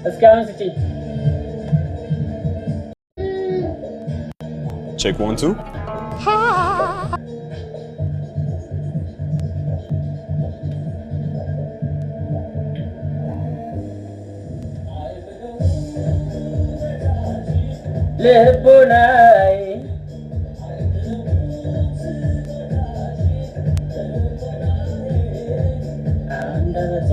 እስኪ አሁን ስጪኝ። Check one, two. ልቡናይ አንደበቴ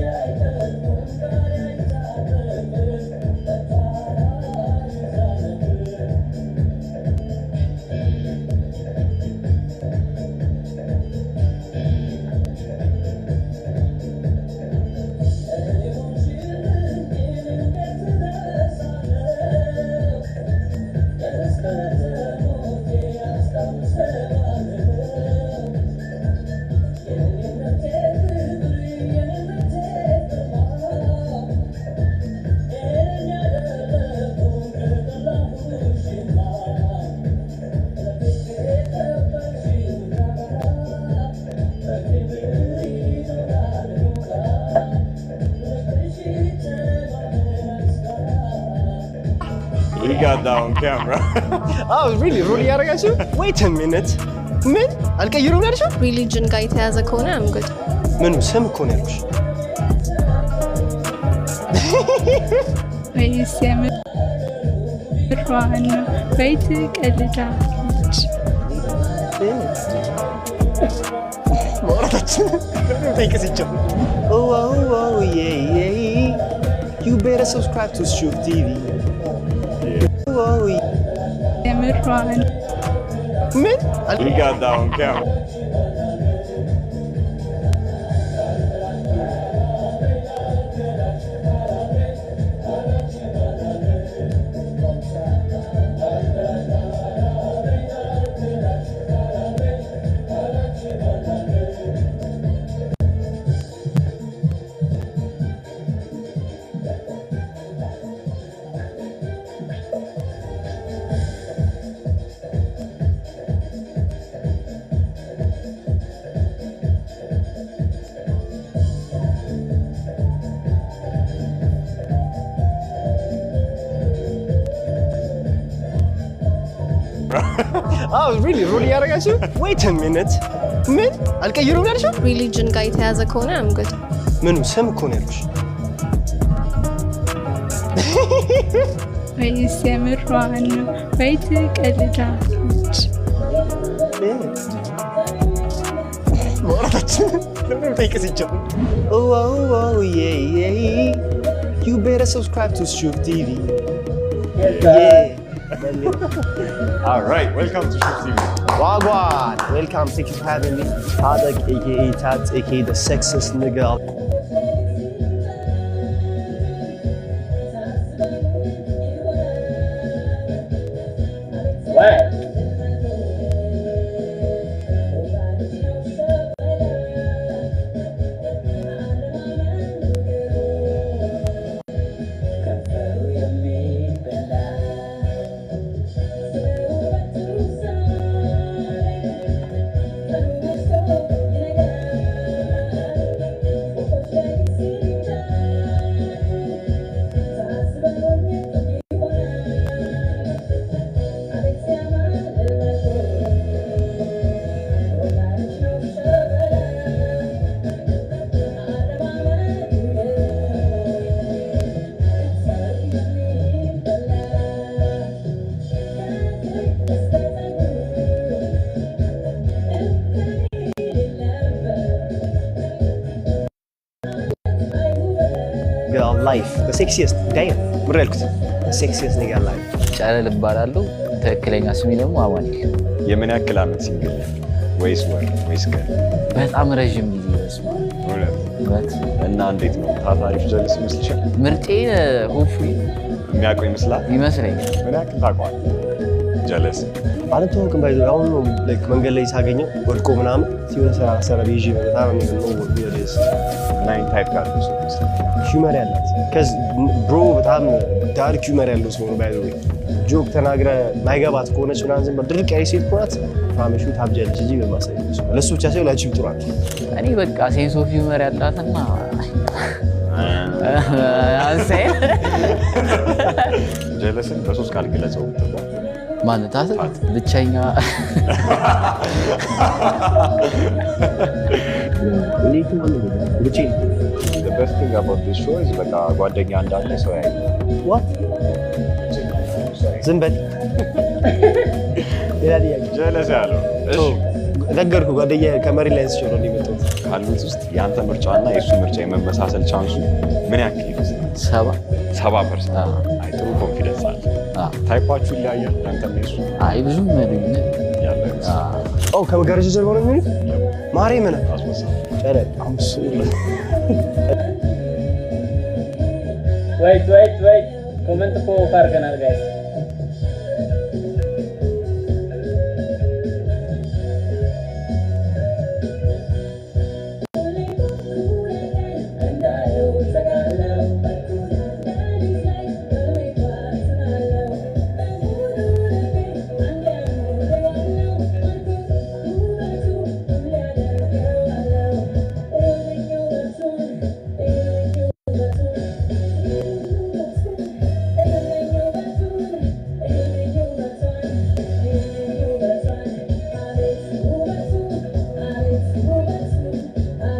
We got that on camera. Oh, really? Roll እያደረጋችሁ? Wait a minute. ምን አልቀይሩም ነው ያልሽው? Religion ጋር የተያዘ ከሆነ I'm good. ምኑ ስም እኮ ነው ያልኩሽ። ወይስ የምሯን ነው ወይ ትቀልዳለች? ማውራታችን ጠይቅ ሲጀምር። Oh, yeah. You better subscribe to Shuf TV. Oh, yeah. የምሯን ምን We got that on camera. Oh, really? Roll እያደረጋችሁ? Wait a minute. ምን አልቀይሩም ነው ያልሽው? Religion ጋር የተያዘ ከሆነ I'm good. ምኑ ስም እኮ ነው ያልኩሽ። ወይስ የምሯን ነው ወይ ትቀልዳለች? ማውራታችን ጠይቅ ሲጀምር። Oh, yeah. You better subscribe to Shuf TV. Yeah. All right, welcome to Shuf TV. Wagwan! Welcome, thank you for having me. Tadek, aka Tats, aka the sexist nigga. What? የሚበላ Nigga alive. The sexiest. Damn. ምንድን ነው ያልኩት? The sexiest nigga alive. ጨለል እባላለሁ። ትክክለኛ ስሜ ደግሞ አማኑኤል። የምን ያክል ዓመት single ነህ? ወይስ ወር ወይስ ቀን? በጣም ረዥም ጊዜ፣ በስመ አብ። እውነት? እውነት። እና እንዴት ነው፣ ታታሪፍ ጀለስ ይመስልሻል? ምርጬን hopefully የሚያውቀው ይመስላል? ይመስለኛል። ምን ያክል ታውቀዋለህ? ጀለስ። አልተዋወቅም by the way። አሁን ነው like መንገድ ላይ ሳገኘው ወድቆ ምናምን ሲሆነ ስራ ሰራ ይዤ በጣም ነው። ምን አይነት type ያለው ሰው ይመስላል? Humor ያላት 'cause bro በጣም dark humor ያለው ሰው ነው። By the way joke ተናግረ ማይገባት ከሆነች ምናምን ዝም ብላ ድርቅ ያለች ሴት ከሆናት promise you ታብጃለች እንጂ በማሳየት ለእሱ ብቻ ሳይሆን ላንቺም ጥሩ አለ። እኔ በቃ sense of humor ያላትና አንሴ። ጀለስን በሶስት ቃል ግለጸው ብትባል? ማነታት ብቸኛ። ብቻዬን። The best thing about this show is በቃ ጓደኛ እንዳለ ሰው ያይ። What? ዝም በል። ሌላ ጥያቄ። ጀለስ ያለው እሺ። ነገርኩህ፣ ጓደኛ ከመሬት ላይ አንስቼው ነው የመጣሁት። ካሉት ውስጥ የአንተ ምርጫና የእሱ ምርጫ የመመሳሰል chance ኡ ምን ያክል ይመስላል? 70። 70%። አይ፣ ጥሩ confidence አለ። Type ኣችሁ ይለያያል? ያንተና የሱ? አይ፣ ብዙም ልዩነት ያለ አይመስልም። ኦ፣ ከመጋረጃ ጀርባ ነው የሚሆኑት። ማሬ ምን አስመሳይ። ጨረቅ፣ I'm sorry. Wait, wait, wait፣ comment እኮ off አድርገናል guys።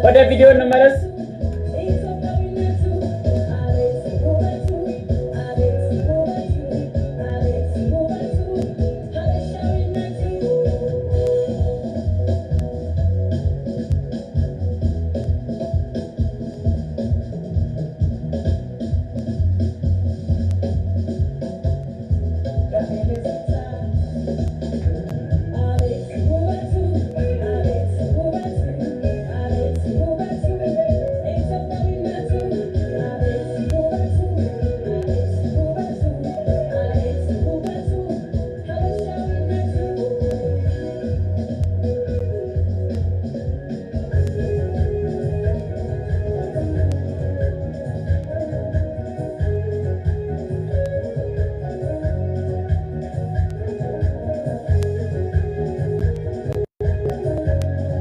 ወደ ቪዲዮ እንመለስ።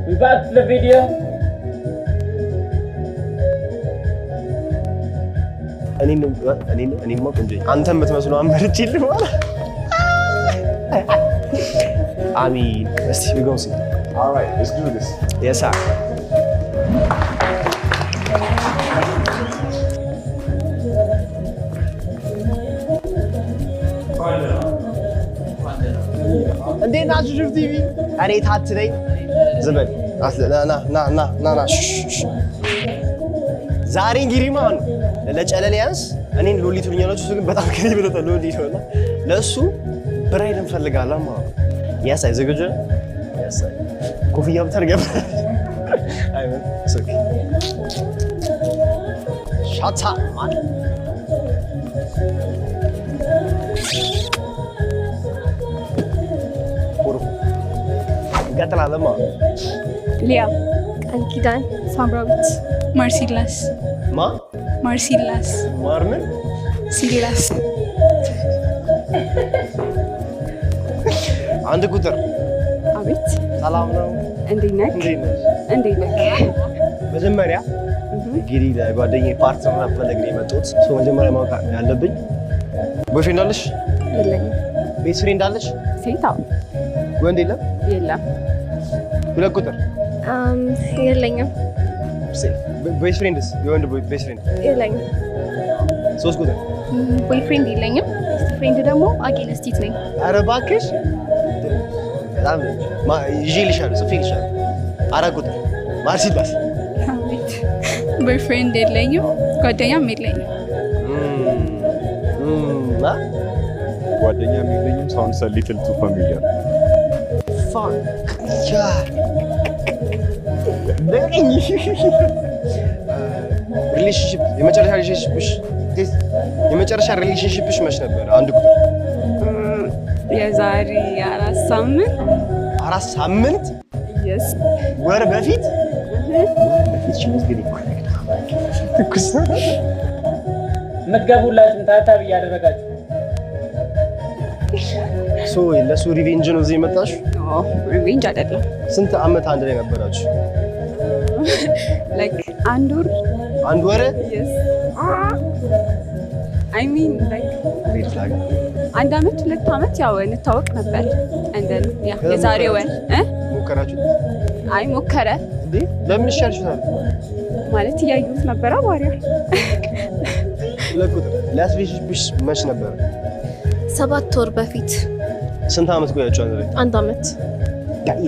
We back to the video. እኔማ ቆንጆ ነኝ። አንተ የምትመስለው አመርቼልህ በኋላ አሚን። እስቲ we gonna see. All right, let's do this. Yes, sir. እንዴት ናችሁ? ሹፍ ቲቪ፣ እኔ ታት ነኝ። ዝም በል፣ ና ና ና ና ና ና ሽ ሽ። ዛሬ እንግዲህ ማለት ነው ለጨለል ያንስ እኔን ሎሊ ትሉኛላችሁ፣ እሱ ግን በጣም ከኔ በለጠ ሎሊ ነውና ለእሱ bride እንፈልጋለን ማለት ነው። ያሳይ፣ ዝግጁ ነህ? ያሳይ፣ ኮፍያ ብታርገብ አይ ምን፣ it's okay. ሻታ ማን ቁርፉ እንቀጥላለን ማለት ነው። ሊያ። ቃል ኪዳን። ሳምራዊት። ማርሲላስ። ማ? ማርሲላስ። ማርምን? ሲላስ። አንድ ቁጥር። አቤት። ሰላም ነው? እንዴት ነህ? እንዴት ነሽ? እንዴት ነህ? መጀመሪያ እንግዲህ ለጓደኛዬ partner መፈለግ ነው የመጡት። So መጀመሪያ ማወቅ ያለብኝ boyfriend አለሽ? የለኝም። Best friend አለሽ? ሴት አዎ። ወንድ የለም? የለም። ሁለት ቁጥር። የለኝም። Best friend ስ? የወንድ best friend? የለኝም። ሶስት ቁጥር። Boyfriend የለኝም። Best friend ደግሞ against it ነኝ። ኧረ እባክሽ፣ በጣም ይዤልሻለሁ፣ ጽፌልሻለሁ። አራት ቁጥር ማርሲላስ። አቤት። Boyfriend የለኝም፣ ጓደኛም የለኝም። አ? ጓደኛም የለኝም። Sounds a little too familiar. Fuck, yeah. ለቀኝ። Relationship፣ የመጨረሻ relationship ሽ፣ የመጨረሻ relationship ሽ መች ነበር? አንድ ቁጥር። የዛሬ 4 ሳምንት። 4 ሳምንት? Yes. ወር በፊት፣ ወር በፊት። She was getting ትኩስ። የምትገቡላችሁም tap tap እያደረጋችሁ። So ለሱ revenge ነው እዚህ የመጣሽው? Revenge አይደለም። ስንት አመት አንድ ላይ ነበራችሁ? Like አንድ ወር። አንድ ወር? Yes, I mean, like Red flag. አንድ አመት 2 አመት ያው እንታወቅ ነበር። And then yeah, የዛሬ ወር እ ሞከራችሁ? አይ፣ ሞከረ። እንዴ፣ ለምን እሺ አልሽው ታዲያ? ማለት እያየሁት ነበረ ባሪያ። ሁለት ቁጥር፣ last relationship ሽ መች ነበር? 7 ወር በፊት። ስንት አመት ቆያችሁ አንድ ላይ? አንድ አመት። ዳይ።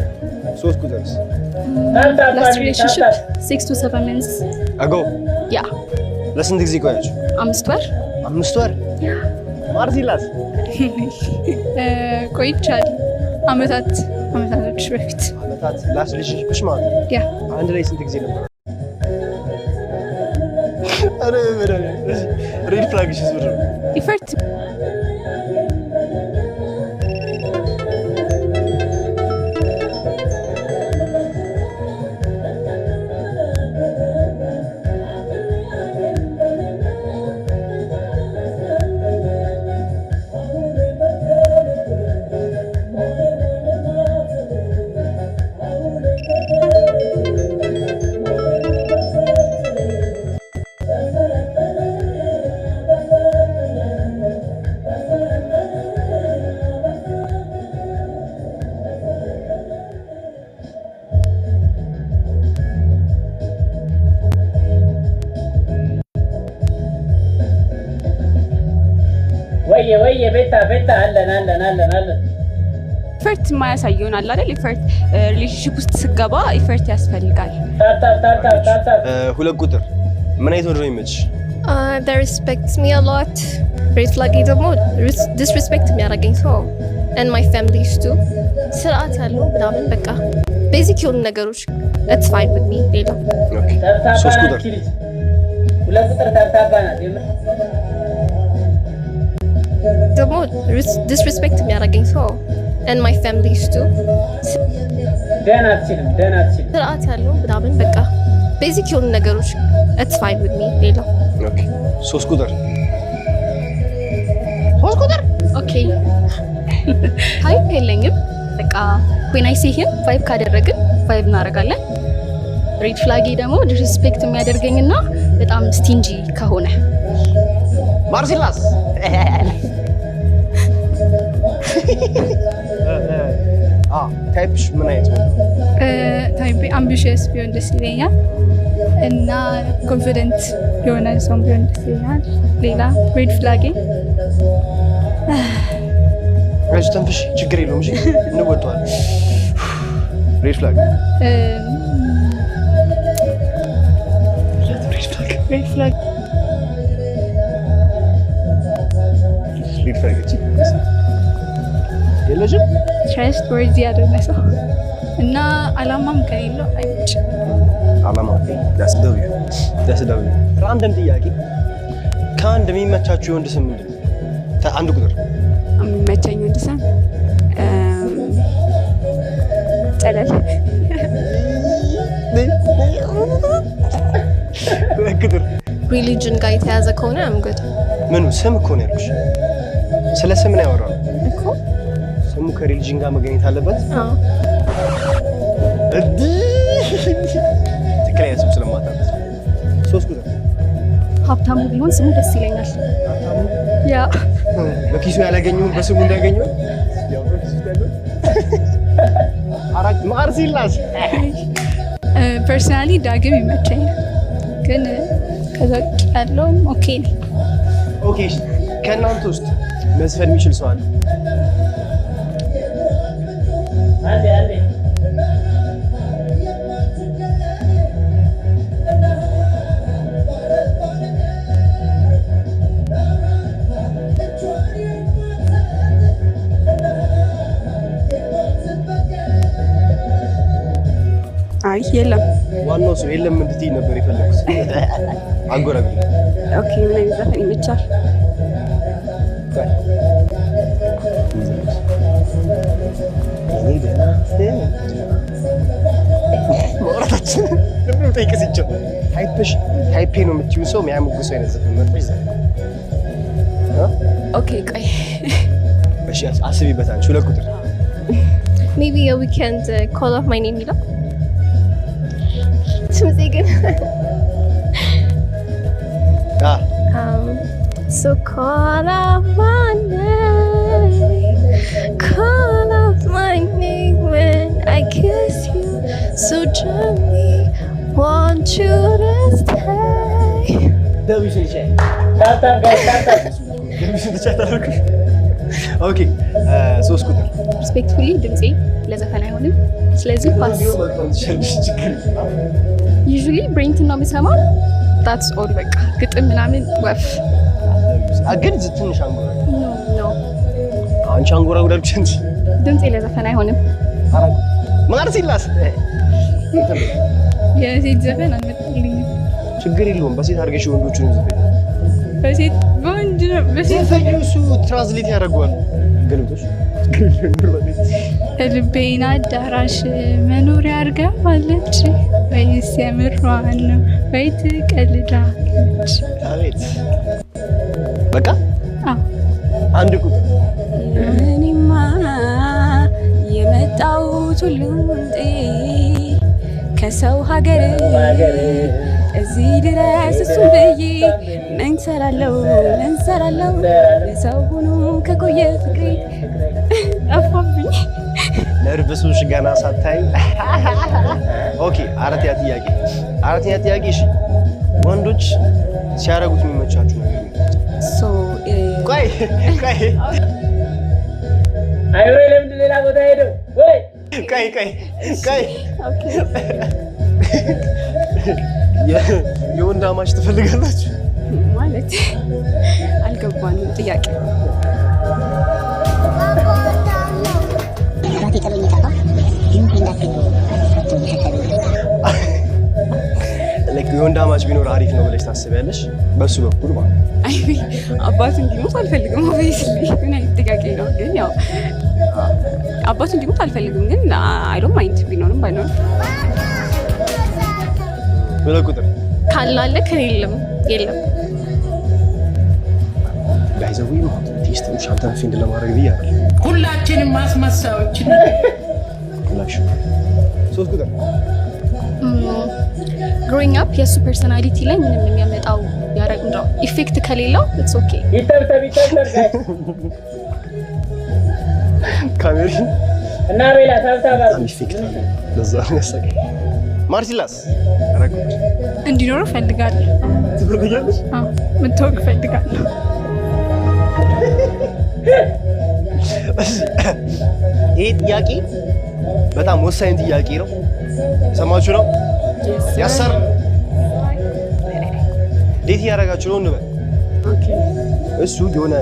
ሶስት ቁጥርስ? Tap tap። Last Family. Relationship Tap tap. 6 to 7 months. Ago? Yeah. ለስንት ጊዜ ቆያችሁ? 5 ወር። 5 ወር። ማርሲላስ? ቆይቻለሁ። አመታት፣ አመታቶች በፊት። አመታት last relationship ሽ ማለት ነው? Yeah. አንድ ላይ ስንት ጊዜ ነበር? አረ መድኃኒዓለም። Red flag ሽ ምንድን ነው? Effort ወየ ወየ፣ ቤታ ቤታ፣ አለን አለን አለን አለን። Effort የማያሳይ ይሆናል አይደል? Effort relationship ውስጥ ስገባ effort ያስፈልጋል። Tap tap tap tap tap tap. ሁለት ቁጥር፣ ምን አይነት ወንድ ነው የሚመችሽ? That respects me a lot. Red flag ደግሞ disrespect የሚያደርገኝ ሰው and my families too. ስርዓት ያለው ምናምን፣ በቃ basic የሆኑ ነገሮች it's fine with me። ሌላ Okay. ተብታባ ሶስት ናት ቁጥር። እቺ ልጅ። ሁለት ቁጥር ተብታባ ናት የምር። ደግሞ disrespect የሚያደርገኝ ሰው and my families too. ደህና አትችልም፣ ደህና አትችልም። ስርዓት ያለው ምናምን፣ በቃ basic የሆኑ ነገሮች it's fine with me። ሌላ Okay. ሶስት ቁጥር፣ ሶስት ቁጥር። Okay, type የለኝም። በቃ when I see him vibe ካደረግን vibe እናደርጋለን። Red flag ኤ ደግሞ disrespect የሚያደርገኝና በጣም stingy ከሆነ። ማርሲላስ፣ type ሽ ምን አይነት ወንድ ነው? Type ambitious ቢሆን ደስ ይለኛል እና confident የሆነ ሰው ቢሆን ደስ ይለኛል። ሌላ red flag ኤ አይዞሽ፣ ተንፍሽ፣ ችግር የለውም። እሺ፣ እንወጣዋለን። Red flag? Red flag. Red flag. Red flag እቺ የለሽም? Trustworthy ያልሆነ ሰው እና አላማም ከሌለው አይመችም። አላማ። That's W, that's W. Random ጥያቄ፣ ከአንድ የሚመቻችሁ የወንድ ስም ምንድን ነው? አንድ ቁጥር። የሚመቸኝ ወንድ ስም ጨለል። ሁለት ቁጥር። Religion ጋር የተያዘ ከሆነ I'm good. ምኑ ስም እኮ ነው ያልኩሽ። ስለ ስም ነው ያወራነው። እኮ። ስሙ ከ religion ጋር መገኘት አለበት። አዎ። እንዲህ ትክክለኛ ስም ስለማታውቁት። ሶስት ቁጥር። ሀብታሙ ቢሆን ስሙ ደስ ይለኛል። ሀብታሙ? Yeah. በኪሱ ያላገኘውን በስሙ እንዳገኘው ያው በኪሱ ያለው። አራት፣ ማርሲላስ። Personally ዳግም ይመቸኛል፣ ግን ከዛ ውጭ ያለው okay ነኝ። Okay፣ እሺ። ከእናንተ ውስጥ መዝፈን የሚችል ሰው አለ? አንዴ አንዴ። አይ የለም። ዋናው ሰው የለም እንድትይ ነበር የፈለኩት። አንጎራጉሪ። Okay፣ ምን አይነት ዘፈን ይመቻል? ቆይ። እኔ ገና ማውራታችን ለምን ጠይቅ ሲጀመር type ሽ type ኤ ነው የምትይው ሰው የሚያሞግሰው አይነት ዘፈን መርጠሽ ዘፈን። Okay ቆይ። እሺ አስቢበት። አንቺ 2 ቁጥር። Maybe የ Weeknd "Call Out My Name" የሚለው። ድምፄ ግን So call out my name, call out my name when I kiss you so gently. Want you to stay. Tap tap guys, tap tap. Okay 3 ቁጥር። Respectfully ድምፄ ለዘፈን አይሆንም። ስለዚህ pass። Usually ብሬንት ነው የምሰማው። That's all። በቃ ግጥም ምናምን ወፍ። ግን ትንሽ አንጎራ No. አንቺ አንጎራጉዳልኩሽ እንጂ። ድምፄ ለዘፈን አይሆንም። ማርሲላስ። የሴት ዘፈን አልመጣልኝም። ችግር የለውም፣ በሴት አድርገሽ ወንዶቹንም ዘፈኝ። በሴት በወንድ ነው በሴት። ዘፈኙ እሱ translate ያደርገዋል። ገልብጦሽ። ልቤን አዳራሽ መኖሪያ አድርገዋለች ወይስ የምሯን ነው ወይ ትቀልዳለች? አቤት በቃ። አዎ። 1 ቁጥር። እኔማ የመጣሁት ሁሉን ጥዬ ከሰው ሀገር እዚህ ድረስ እሱን ብዬ ምን ሰራለው፣ ምን ሰራለው የሰው ሆኖ ከቆየ ፍቅሬ ጠፋብኝ። Nervous ኦች ገና ሳታይ። Okay አራተኛ ጥያቄ፣ አራተኛ ጥያቄ። እሺ ወንዶች ሲያደርጉት የሚመቻችሁ ነገር ምንድን ነው? So ቆይ ቆይ። አይብሬ ለምንድን ሌላ ቦታ ሄደው ወይ? ቆይ ቆይ ቆይ። የወንድ አማች ትፈልጋላችሁ? ማለት አልገባንም ጥያቄ። አባቴ ጥሎኝ ጠፋ። ግን እንዳትገኝ ተከተለኝ። Like የወንድ አማች ቢኖር አሪፍ ነው ብለሽ ታስቢያለሽ? በሱ በኩል ማለት ነው። አይ አባቱ እንዲሞት አልፈልግም። Obviously ምን አይነት ጥያቄ ነው? ግን ያው አባቱ እንዲሞት አልፈልግም፣ ግን I don't mind ቢኖርም ባይኖርም። 2 ቁጥር። ካላለ ከሌለም የለም። By the way ማለት ነው taste ሽ አንተን offend ለማድረግ ብዬ አይደለም። ሁላችንም ማስመሳዮች ነን። ሁላችሁ። 3 ቁጥር። Growing up የእሱ personality ላይ ምንም የሚያመጣው ያረግ እንደው effect ከሌለው it's okay። ይተብተብ ይተብተብ guys። ካሜሪ እና ቤላ tap tap በጣም አድርጉ። Effect አለ። ለዛ ነው ያሳቀኝ። ማርሲላስ 4 ቁጥር። እንዲኖረው እፈልጋለሁ። ትፈልጊያለሽ? አዎ መታወቅ እፈልጋለሁ። እሺ፣ ይሄ ጥያቄ በጣም ወሳኝ ጥያቄ ነው። ሰማችሁ ነው? ያሰር date እያደረጋችሁ ነው እንበል። እሱ የሆነ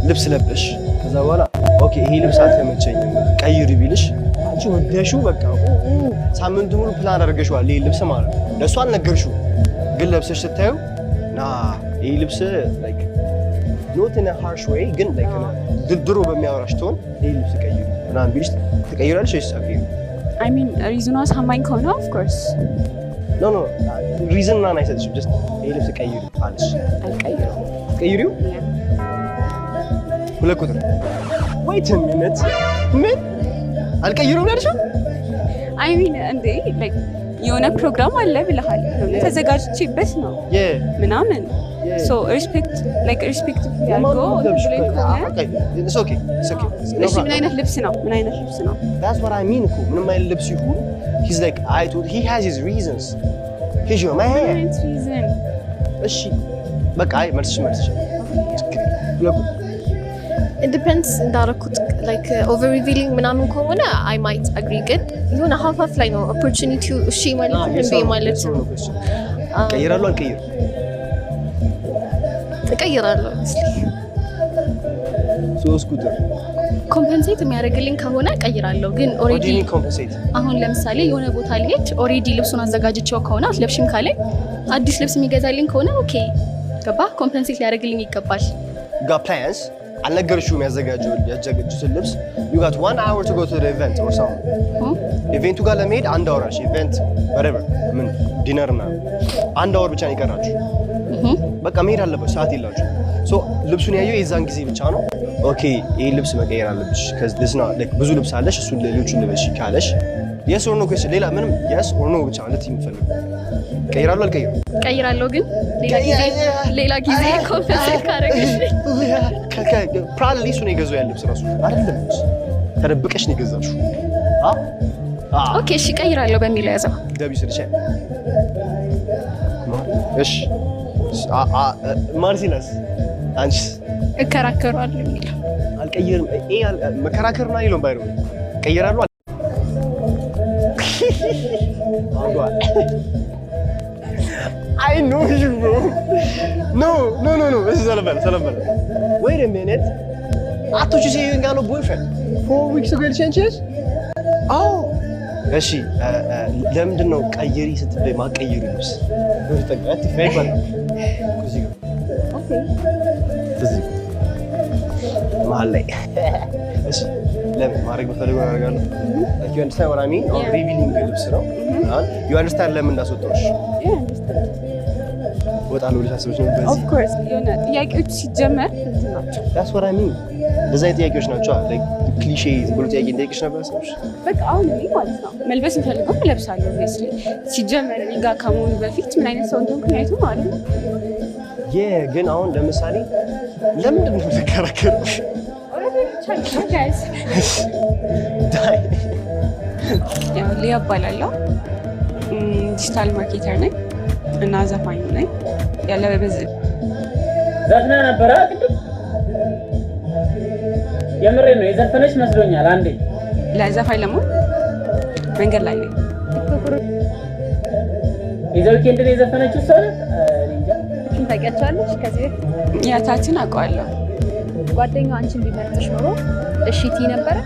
ልብስ ለበሽ፣ ከዛ በኋላ okay ይሄ ልብስ አልተመቸኝም ቀይሪ ቢልሽ፣ አንቺ ወደሽው በቃ ኡ ኡ ሳምንቱ ሙሉ ፕላን አድርገሽዋል። ይሄ ልብስ ማለት ነው። ለእሱ አልነገርሽው፣ ግን ለብሰሽ ስታዩ nah ይሄ ልብስ like not in harsh way ግን like ድሮ በሚያወራሽ ትሆን ይሄ ልብስ ቀይሪ ምናምን ቢልሽ ትቀይራለሽ ወይስ አትቀይሪም? I mean reason ኗ አሳማኝ ከሆነ of course። No, reason ምናምን አይሰጥሽም። Just ይሄ ልብስ ቀይሪ አለሽ። አልቀይረውም። ትቀይሪው? 2 ቁጥር። Wait a minute፣ ምን አልቀይረውም ነው ያልሽው? I mean እንዴ like የሆነ ፕሮግራም አለ ብለሃል። የሆነ ተዘጋጅቼበት ነው ምናምን፣ so respect like respect አድርጎ ብሎኝ ከሆነ። Okay. እሺ ምን አይነት ልብስ ነው? ምን አይነት ልብስ ነው? That's what I mean እኮ ምንም አይነት ልብስ ይሁን he's like I told he has his reasons, he's your ምን man. አይነት reason? እሺ በቃ አይ መልስሽ መልስሽ ችግር የለም። 2 ቁጥር። It depends እንዳረኩት like over revealing ምናምን ከሆነ I might agree፣ ግን የሆነ half half ላይ ነው opportunity ው እሺ ማለት እምቢ ማለት ነው። ቀይራለሁ አልቀይርም? እቀይራለሁ obviously። 3 ቁጥር። Compensate የሚያደርግልኝ ከሆነ ቀይራለሁ። ግን already Compensate? አሁን ለምሳሌ የሆነ ቦታ ልሄድ already ልብሱን አዘጋጅቼው ከሆነ አትለብሽም ካለኝ፣ አዲስ ልብስ የሚገዛልኝ ከሆነ okay፣ ገባ፣ compensate ሊያደርግልኝ ይገባል። Got plans፣ አልነገርሽውም ያዘጋጁትን ልብስ። You got one hour to go to event or something። Event ኡ ጋር ለመሄድ አንድ hour አለሽ። Event whatever ምን dinner ምናምን አንድ hour ብቻ ነው የቀራችሁ። በቃ መሄድ አለበት፣ ሰዓት የላችሁ። So ልብሱን ያየው የዛን ጊዜ ብቻ ነው። Okay፣ ይህ ልብስ መቀየር አለብሽ፣ 'cause this not like ብዙ ልብስ አለሽ፣ እሱን ሌሎቹን ልበሽ ካለሽ፣ yes or no question፣ ሌላ ምንም yes or no ብቻ ማለት የምፈልገው፣ ቀይራለሁ አልቀይርም? ቀይራለሁ፣ ግን ሌላ ጊዜ compensate ካደረግልኝ። Probably እሱ ነው የገዛው። ያ ልብስ ራሱ አይደለም፣ ተደብቀሽ ነው የገዛሽው። Okay፣ እሺ፣ ቀይራለሁ በሚለው ያዘው። ደቢ ስልሽ። እሺ ማርሲላስ፣ አንቺስ? እከራከረዋለሁ የሚለው። አልቀይርም። ይሄ መከራከር ምናምን የለውም። ባይሮ ቀይራለሁ። አንዷ I know you, bro. No, no, no, no. እሺ ሰላም በል፣ ሰላም በል። Wait a minute. I thought you said you ain't got no boyfriend. 4 weeks ago changes? Oh. እሺ ለምንድን ነው ቀይሪ ስትበይ ማቀይሪ ልብስ? እዚህ ጋር፣ እዚህ መሀል ላይ። እሺ ለምን ማድረግ የምፈልገው አደርጋለሁ። Like, you understand what I mean? አሁን revealing ልብስ ነው። አሁን you understand ለምን እንዳስወጣሁሽ? እወጣለሁ ብለሽ አስበሽ ነው በዚህ? Of course፣ የሆነ ጥያቄዎች ሲጀመር እንትን ናቸው። That's what I mean. እንደዛ አይነት ጥያቄዎች ናቸው። Like cliché ዝም ብሎ ጥያቄ እንጠይቅሽ ነበር አስበሽ? በቃ አሁን እኔ ማለት ነው መልበስ የምፈልገው እለብሳለሁ። Obviously ሲጀመር እኔ ጋር ከመሆኑ በፊት ምን አይነት ሰው እንደሆንኩኝ አይቶ ማለት ነው። Yeah፣ ግን አሁን ለምሳሌ ለምንድን ነው የምትከራከረው? Guys. ዳይ። ያው ሊያ እባላለሁ። Digital marketer ነኝ እና ዘፋኝ ነኝ። ያለ በዚህ ዘፍና ነበረ ቅድም። የምሬ ነው፣ የዘፈነች መስሎኛል አንዴ። ለዘፋኝ ለመሆን መንገድ ላይ ነኝ። የዘ ዊኬንድን የዘፈነችው እሷ ናት። እኔ እንጃ። ታውቂያቸዋለሽ ከዚህ በፊት? ያታችን አውቀዋለሁ። ጓደኛው አንቺን ቢመርጥሽ ኖሮ እሺ ትይ ነበረ?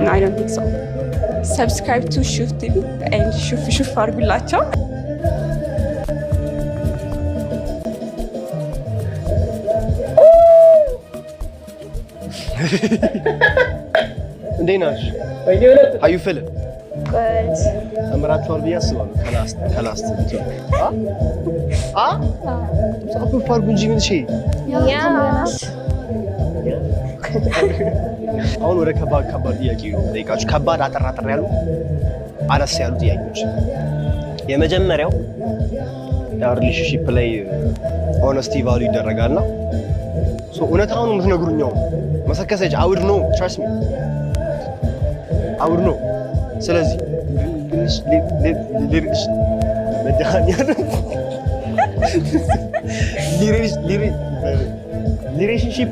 I don't think so። Subscribe to ሹፍ ቲቪ and ሹፍ ሹፍ አድርጉላቸው። እንዴት ናችሁ? ወይኔ ሁለት። How you feeling? ተምራችኋል ብዬ አስባለሁ። ከ last አ ጻፉ አድርጉ እንጂ ምን እሺ። Yeah. አሁን ወደ ከባድ ከባድ ጥያቄ ነው የምጠይቃችሁ። ከባድ አጠር አጠር ያሉ አነስ ያሉ ጥያቄዎች። የመጀመሪያው ያው relationship ላይ honesty value ይደረጋልና so እውነታውን የምትነግሩኝ አሁን መሰከሰች I would know, trust me, I would know። ስለዚህ መድኃኒዓለም relationship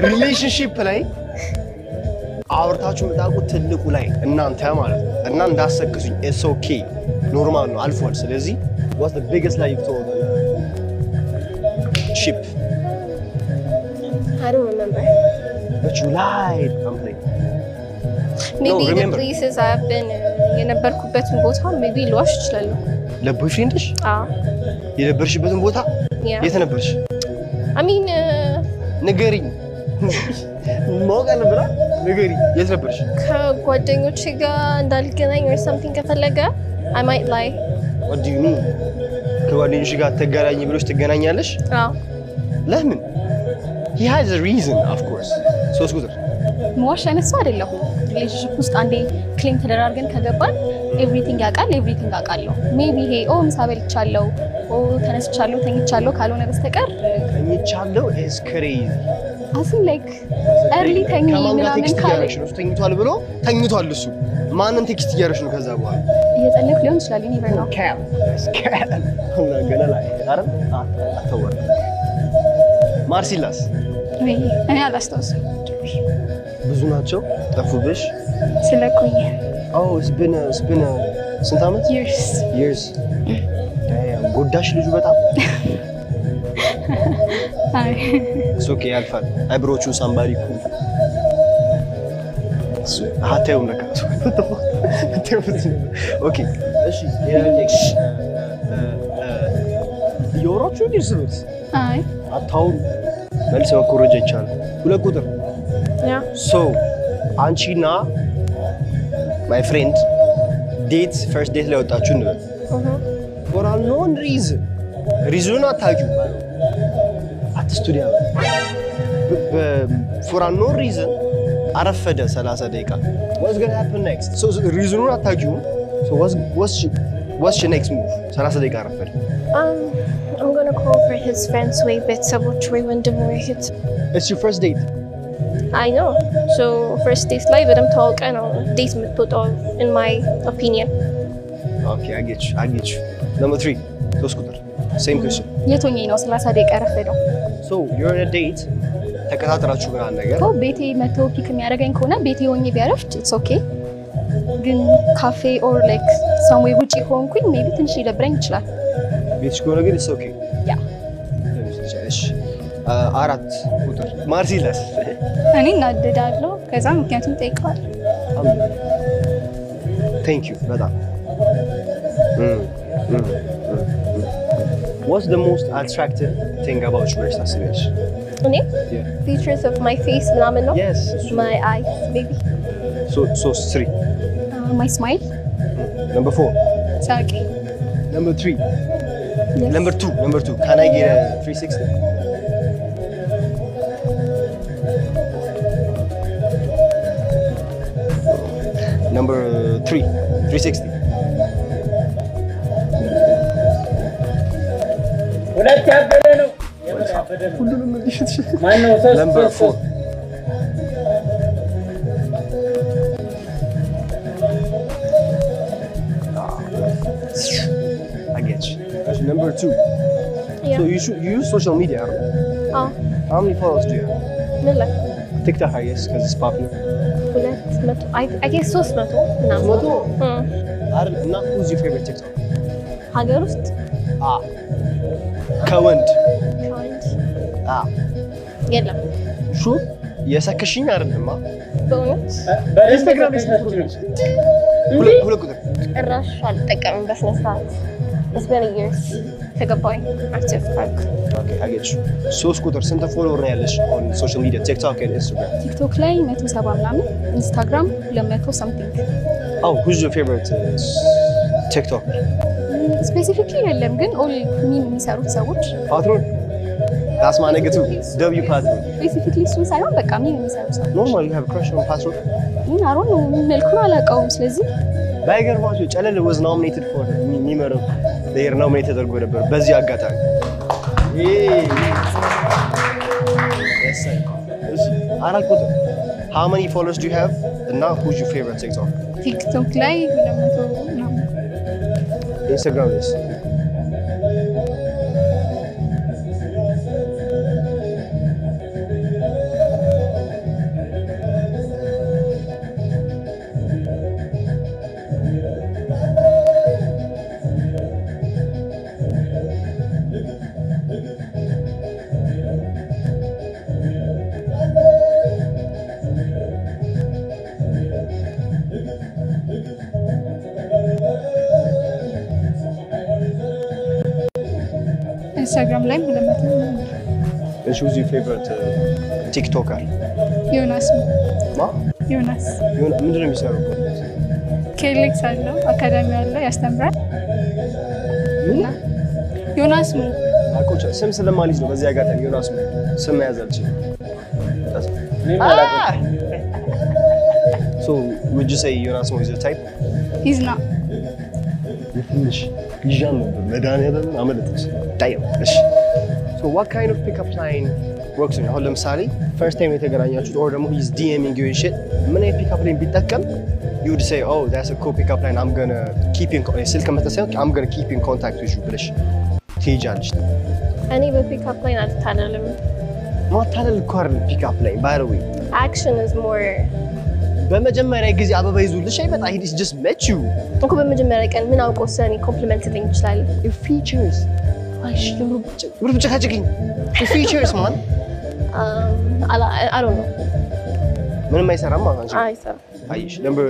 relationship ላይ አውርታችሁ የምታውቁት ትልቁ ላይ እናንተ ማለት ነው እና እንዳሰክሱኝ፣ it's okay፣ normal ነው፣ አልፏል። ስለዚህ what's the biggest lie you've told ship? I don't remember. But you lied. I'm playing. Maybe the Remember. places I've been፣ የነበርኩበትን ቦታ maybe ልዋሽ እችላለሁ። ለ boyfriend ሽ? አዎ። የነበርሽበትን ቦታ? Yeah. የት ነበርሽ? I mean ንገሪኝ። ማወቅ አለብና ንገሪኝ። የት ነበርሽ? ከጓደኞቼ ጋር እንዳልገናኝ or something ከፈለገ I might lie. What do you mean? ከጓደኞች ጋር ተገናኝ ብሎሽ ትገናኛለሽ? አዎ። ለምን? He has a reason, of course. 3 ቁጥር። መዋሽ አይነት ሰው አይደለሁም። Relationship ውስጥ አንዴ claim ተደራርገን ከገባን everything ያውቃል፣ everything አውቃለሁ። Maybe ይሄ oh ምሳ በልቻለሁ፣ oh ተነስቻለሁ፣ ተኝቻለሁ ካልሆነ በስተቀር። ተኝቻለሁ is crazy. As in like early ተኝ ከማን ጋር ምናምን text ካለ እያደረግሽ ነው? እሱ ተኝቷል ብሎ ተኝቷል እሱ። ማንን text እያደረግሽ ነው ከዛ በኋላ? እየጸለይኩ ሊሆን ይችላል። You never know. Cap. That's cap. I'm not gonna lie. አይደል? አተወር ማርሲላስ? ወይ እኔ አላስታውስም። ብዙ ናቸው ጠፉብሽ? ስለቆየ። Oh, it's been ስንት ዓመት? Years. Years. Damn. ጎዳሽ ልጁ በጣም? አይ። It's okay፣ ያልፋል። Eyebrow ዎቹን somebody cool አታዩም ለካ። Okay፣ እሺ፣ ሌላ ጥያቄ። እያወራችሁ እንዴ እርስ በርስ? አይ። አታውሩ። መልስ መኮረጃ ይቻላል። 2 ቁጥር። Yeah. So አንቺና my friend date፣ first date ላይ ወጣችሁ እንበል። For unknown reason፣ reason ኡን አታውቂውም፣ አትስቱዲያ፣ for unknown reason አረፈደ 30 ደቂቃ። What's gonna happen next? So reason ኡን አታውቂውም። So what's your next move? 30 ደቂቃ አረፈደ። I'm gonna call for his friends ወይ ቤተሰቦች ወይ ወንድም ወይ እህት። It's your first date. I know. So first date ላይ በደንብ ተዋውቀ ነው date የምትወጣው in my opinion. Okay, I get you, I get you. Number 3፣ 3 ቁጥር፣ same question. የት ሆኜ ነው 30 ደቂቃ ያረፈደው? So you're on a date፣ ተቀጣጥራችሁ ምናምን ነገር። እኮ ቤቴ መቶ pick የሚያደርገኝ ከሆነ ቤቴ ሆኜ ቢያረፍድ it's okay። ግን ካፌ or like somewhere ውጪ ከሆንኩኝ maybe ትንሽ ሊደብረኝ ይችላል። ቤትሽ ከሆነ ግን it's okay? Yeah. እሺ፣ 4 ቁጥር ማርሲላስ። እኔ እናደዳለሁ። ከዛ ምክንያቱም ጠይቀዋል። Thank you በጣም። What's the most attractive thing about you ብለሽ ታስቢያለሽ? እኔ? Yeah. Features of my face ምናምን ነው። Yes. My eyes maybe. ሶስት፣ 3. My smile. Number 4. ሳቂ። Number 3. Number 2, number 2. Can I get a 360? Number 3, 360. ሁለት ያበደ ነው። የምር ያበደ ነው። ሁሉንም እንዲሽት። ማነው? ሶስት። Number ሶስት። 4. ሶስት። I get you. That's number 2. Yeah. So you should you use social media, አይደል? አዎ። How many followers do you have? ምን ላይ? TikTok, I guess, because it's popular. 200፣ I guess 300 ምናምን። 300? እም። አይደል? እና who's your favorite TikTok? ሀገር ውስጥ? Ah. ከወንድ። ከወንድ? Ah. የለም። Sure? የሰከሽኝ አይደለም? በእውነት። ኢንስታግራም ላይ ስንት follower? 2 ቁጥር። ጭራሽ አልጠቀምም በስነ ስርዓት። It's been a years ከገባኝ active ካልኩ። Okay, I get you. 3 ቁጥር፣ ስንት follower ነው ያለሽ on social media, TikTok and Instagram? ቲክቶክ ላይ 170 ምናምን፣ ኢንስታግራም 200 something. Oh, who's your favorite TikToker? Specifically የለም፣ ግን all meme የሚሰሩት ሰዎች። Patron? That's my nigga too. W Patron. Specifically እሱን ሳይሆን በቃ meme የሚሰሩ ሰዎች። Normal, you have a crush on Patron? አሮን ነው፣ መልኩን አላውቀውም። ስለዚህ ባይገርማችሁ ጨለል was nominated for Memer of the Year፣ nominated ተደርጎ ነበር። በዚህ አጋጣሚ። Yes, sir. እሺ፣ 4 ቁጥር፣ how many followers do you have እና who's your favorite TikTok? ቲክቶክ ላይ 200 ምናምን። ኢንስታግራም ላይስ? ኢንስታግራም ላይም 200 ምናምን። እሺ፣ who's your favorite TikToker? ዮናስ ነው። ማ? ዮናስ። የሆነ ምንድን ነው የሚሰራው? ኬሌክስ አለው፣ አካዳሚ አለው፣ ያስተምራል። ምን? ዮናስ ነው። አውቀው ስም ስለማልይዝ ነው። በዚህ አጋጣሚ ዮናስ ነው፣ ስም መያዝ አልችልም። እኔም አላውቅም። So would you say ዮናስ ነው is your type? He's not. ትንሽ ይዣን ነበር፣ መድኃኒዓለምን አመለጠች። Damn. እሺ፣ so what kind of pickup line works on you? አሁን ለምሳሌ first time የተገናኛችሁት or ደግሞ he's DMing you and shit፣ ምን አይነት pickup line ቢጠቀም you would say, "Oh, that's a cool pickup line, I'm gonna keep in ስልክ መስጠት ሳይሆን I'm gonna keep in contact with you" ብለሽ ትሄጃለሽ? እኔ በ pickup line አልታለልም። ማታለል እኮ አይደለም pickup line, by the way. Action is more. በመጀመሪያ ጊዜ አበባ ይዞልሽ አይመጣ። He just met you. እኮ በመጀመሪያ ቀን ምን አውቆ ስለኔ compliment ልኝ ይችላል? Your features. አይሽ ለምን ብጨቃጨቅኝ? Features man. I don't know. ምንም አይሰራም ማለት አንቺ። አይሰራም። አየሽ፣ number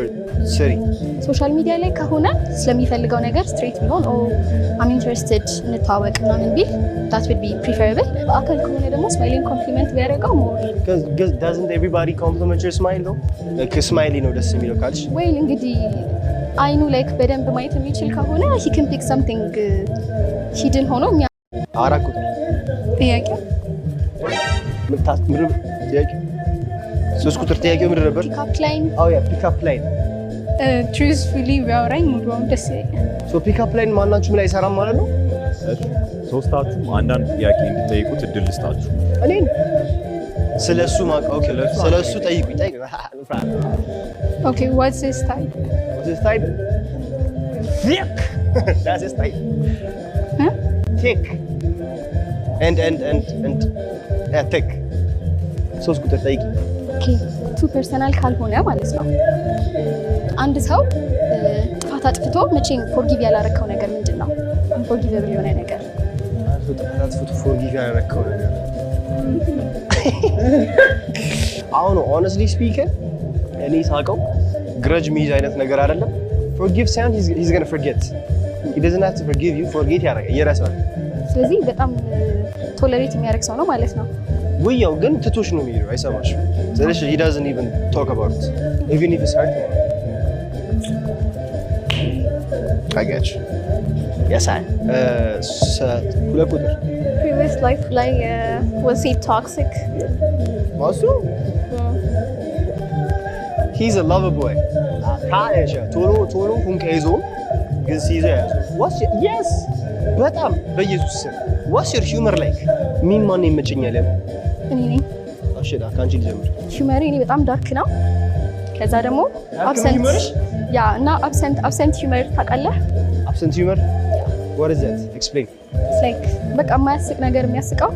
3። Social media ላይ ከሆነ ስለሚፈልገው ነገር straight ቢሆን፣ "Oh, I'm interested፣ እንተዋወቅ" ምናምን ቢል that would be preferable። በአካል ከሆነ ደግሞ smile ኤን compliment ቢያደርገው more። Doesn't everybody compliment your smile though? Like smiley ነው ደስ የሚለው ካልሽ? Well, እንግዲህ አይኑ like በደንብ ማየት የሚችል ከሆነ he can pick something hidden ሆኖ 4 ቁጥር። ጥያቄ? ምንድን ጥያቄ? 3 ቁጥር፣ ጥያቄው ምንድን ነበር? Pickup line. Oh yeah, pickup line. Truthfully ቢያወራኝ ሙሉ በሙሉ ደስ ይለኛል። So pickup line ማናችሁም ላይ አይሰራም ማለት ነው? ሶስታችሁም አንዳንድ ጥያቄ እንድጠይቁት እድል ልስጣችሁ። እኔን ስለ እሱ ማውቅ፣ okay፣ ስለ እሱ ጠይቁኝ፣ ጠይቁኝ። Okay, what's his type? What's his type? Thick. That's his type. Huh? Thick. And yeah, thick. 3 ቁጥር ጠይቂ። Okay, too personal ካልሆነ ማለት ነው። አንድ ሰው ጥፋት አጥፍቶ መቼም forgive ያላረከው ነገር ምንድን ነው? Unforgivable የሆነ ነገር። ጥፋት አጥፍቶ forgive ያደረግከው ነገር፣ አሁን honestly speaking እኔ ሳውቀው grudge የሚይዝ አይነት ነገር አይደለም። Forgive ሳይሆን he's gonna forget. He doesn't have to forgive you. Forget ያደርጋል፣ ይረሳል። ስለዚህ በጣም tolerate የሚያደርግ ሰው ነው ማለት ነው። ውያው ግን ትቶሽ ነው የሚሄደው፣ አይሰማሽም። ስለዚህ he doesn't even talk about it even if it's hurt. I get you. Yes, I 2 ቁጥር። Previous life ላይ was he toxic? ማሱ? He's a lover boy. ታየሽ፣ ቶሎ ቶሎ ሁንቀ ይዞ ግን ሲይዘው ያዘ። What's your, yes፣ በጣም በኢየሱስ ስም፣ what's your humor like? Meme ማን ይመቸኛል ያለው? እኔ ነኝ። እሺ፣ ከአንቺ ልጀምር። Humor ኤ እኔ በጣም dark ነው። ከዛ ደግሞ Dark ነው Absent humor ሽ? Yeah፣ እና absent humor ታውቃለህ? Absent humor? What is that? Explain. It's like በቃ የማያስቅ ነገር የሚያስቀው።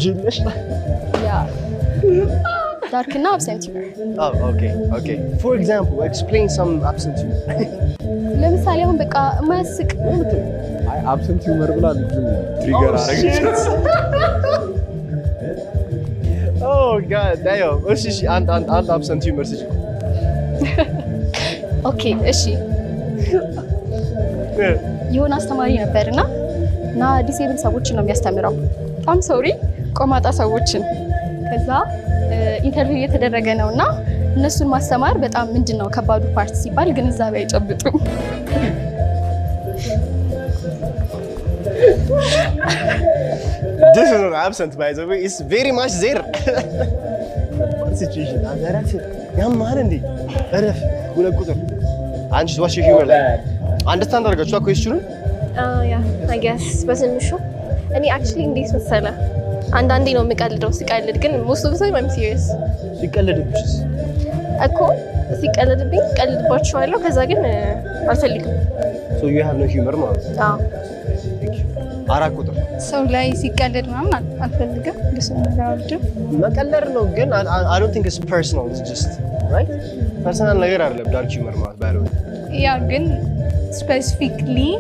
ጅል ነሽ። Yeah, dark እና absent humor. Oh, okay. For example, explain some absent humor. ለምሳሌ አሁን በቃ የማያስቅ አይ፣ absent humor ብላ ልጁን trigger አደረገች። Oh God, damn. እሺ እሺ፣ አንድ absent humor ስጪ። Okay፣ እሺ፣ የሆነ አስተማሪ ነበር እና disable ሰዎችን ነው የሚያስተምረው። በጣም sorry፣ ቆማጣ ሰዎችን። ከዛ interview እየተደረገ ነው እና እነሱን ማስተማር በጣም ምንድን ነው ከባዱ part ሲባል ግንዛቤ አይጨብጡም። This is not absent, by the way. It's very much there. Situation. እረፍ፣ ያማል እንዴ? እረፍ። 2 ቁጥር፣ አንቺ what's your humor like? Understand አድርጋችኋል question ኑን? Yeah, I guess በትንሹ። እኔ actually እንዴት መሰለህ፣ አንዳንዴ ነው የምቀልደው። ሲቀልድ ግን most of time I'm serious. ሲቀለድብሽስ? እኮ ሲቀልድብኝ ቀልድባቸዋለሁ። ከዛ ግን አልፈልግም። So you have no humor ማለት ነው። አዎ። 4 ቁጥር። ሰው ላይ ሲቀለድ ምናምን አልፈልግም። እንደሱ ነገር አልወድም። መቀለድ ነው ግን I don't think it's personal. It's just right, personal ነገር አይደለም dark humor ማለት by the way. Yeah፣ ግን specifically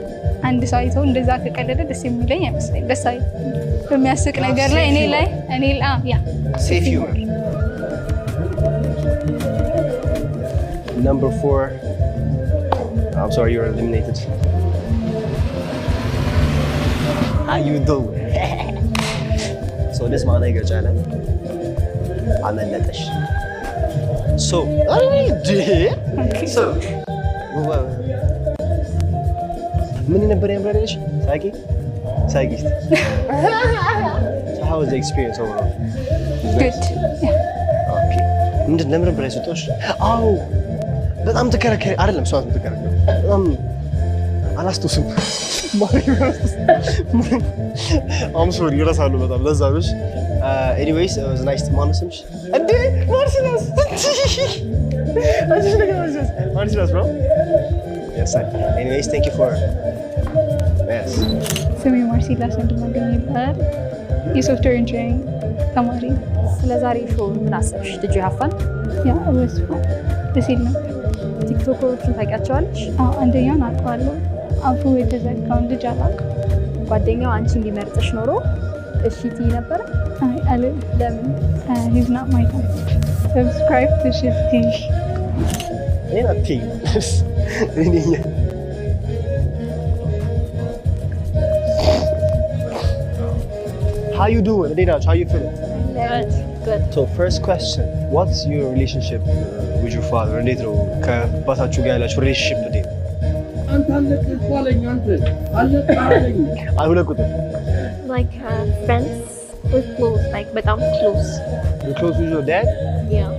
አንድ ሰው አይቶ እንደዛ ከቀለደ ደስ የሚለኝ አይመስለኝም። ደስ አይ በሚያስቅ ነገር ላይ እኔ ላይ yeah. Safe humor. Number 4. I'm sorry, you're eliminated. How you doing? So this man ጫለ አመለጠሽ። So so ምን ነበር ያምራል ያለሽ? ሳቂ ሳቂ እስቲ። So how was the experience overall? Good. Okay. ምንድን ለምን ነበር የሰጠሁሽ? አዎ፣ በጣም ተከራከሪ አይደለም? እሷ ተከራከሪ፣ በጣም አላስታውስም። I'm sorry፣ ይረሳሉ በጣም፣ ለዛ ነው። Anyways, nice። ማነው ስምሽ እንዴ? ማርሲላስ። አንቺ ነገር ማርሲላስ፣ ማርሲላስ bro. Yes, sir. Anyways, thank you for, yes. ስሜ ማርሲላስ ወንድማገኝ ይባላል። የ software engineering ተማሪ ነኝ። ስለ ዛሬ show ምን አሰብሽ? Did you have fun? Yeah, was fun፣ ደስ ይል ነበር። ቲክቶከሮችን ታውቂያቸዋለሽ? አዎ፣ አንደኛውን አውቀዋለሁ። አፉ የተዘጋውን ልጅ አላውቅም። ጓደኛው አንቺን ቢመርጥሽ ኖሮ እሺ ትይ ነበረ? አይ፣ አልልም። ለምን? He's not my type. Subscribe to Shif TV. እኔን አትይኝ። እኔ How you doing? እንዴት ናችሁ? How you feeling? Good. So first question, what's your relationship with your father? እንዴት ነው ከአባታችሁ ጋር ያላችሁ relationship እንዴት ነው? አንተ አለቅህ እኮ አለኝ። አንተ አለቅህ አለኝ። አይ፣ ሁለት ቁጥር። Like friends, we're close, like በጣም close. You close with your dad? Yeah.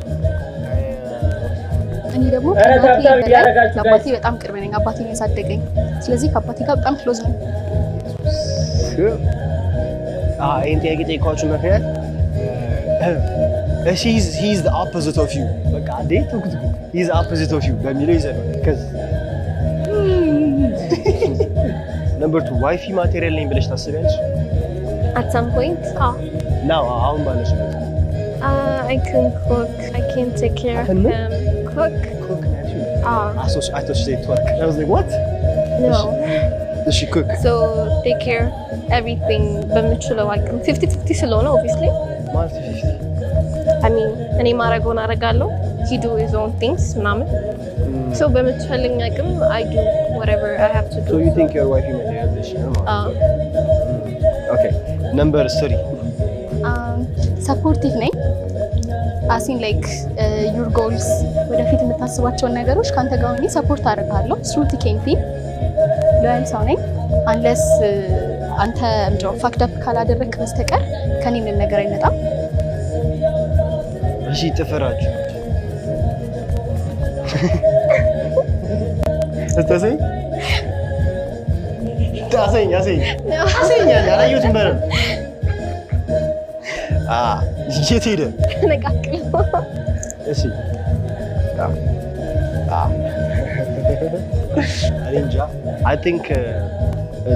እኔ ደግሞ ኧረ ከእናቴ tap tap በላይ እያደረጋችሁ ለአባቴ በጣም ቅርብ ነኝ። አባቴ ነው ያሳደገኝ። ስለዚህ ከአባቴ ጋር በጣም close ነኝ። ይህን ጥያቄ ጠይኳችሁ ምክንያት he's the opposite of you። በቃ እንዴ ተውኩት እኮ። He's the opposite of you በሚለው ይዘናል። Number two, wifey material ነኝ ብለሽ ታስቢያለሽ? At some point, oh, Now አሁን ባለሽበት። I can cook. I can take care of Can what? Him. Cook. Cook? Ah, I thought she said twerk. I was like, "What?" No. Does she cook? So take care everything በምችለው አቅም 50-50 ስለሆነ obviously. ማለት 50? I mean, እኔ ማድረገውን አደርጋለሁ፣ he do his own things ምናምን፣ so በምችለኝ አቅም I do whatever I have to do. So you think you're wifey material ብለሽ ነው ማለት Ah. ነው? Okay. Number three. Supportive ነኝ። As in like your goals፣ ወደፊት የምታስባቸውን ነገሮች ከአንተ ጋር ሆኜ support አደርግሃለሁ through thick and thin። Loyal ሰው ነኝ። Unless አንተ ምንድነው fucked up ካላደረግክ በስተቀር ከኔ ምንም ነገር አይመጣም። እሺ፣ ጥፍራችሁ ስታሰኝ አሰኝ አሰኝ አሰኝ አላየሁትም በደምብ። የት ሄደ? ተነቃቅሎ። እሺ፣ እኔ እንጃ። I think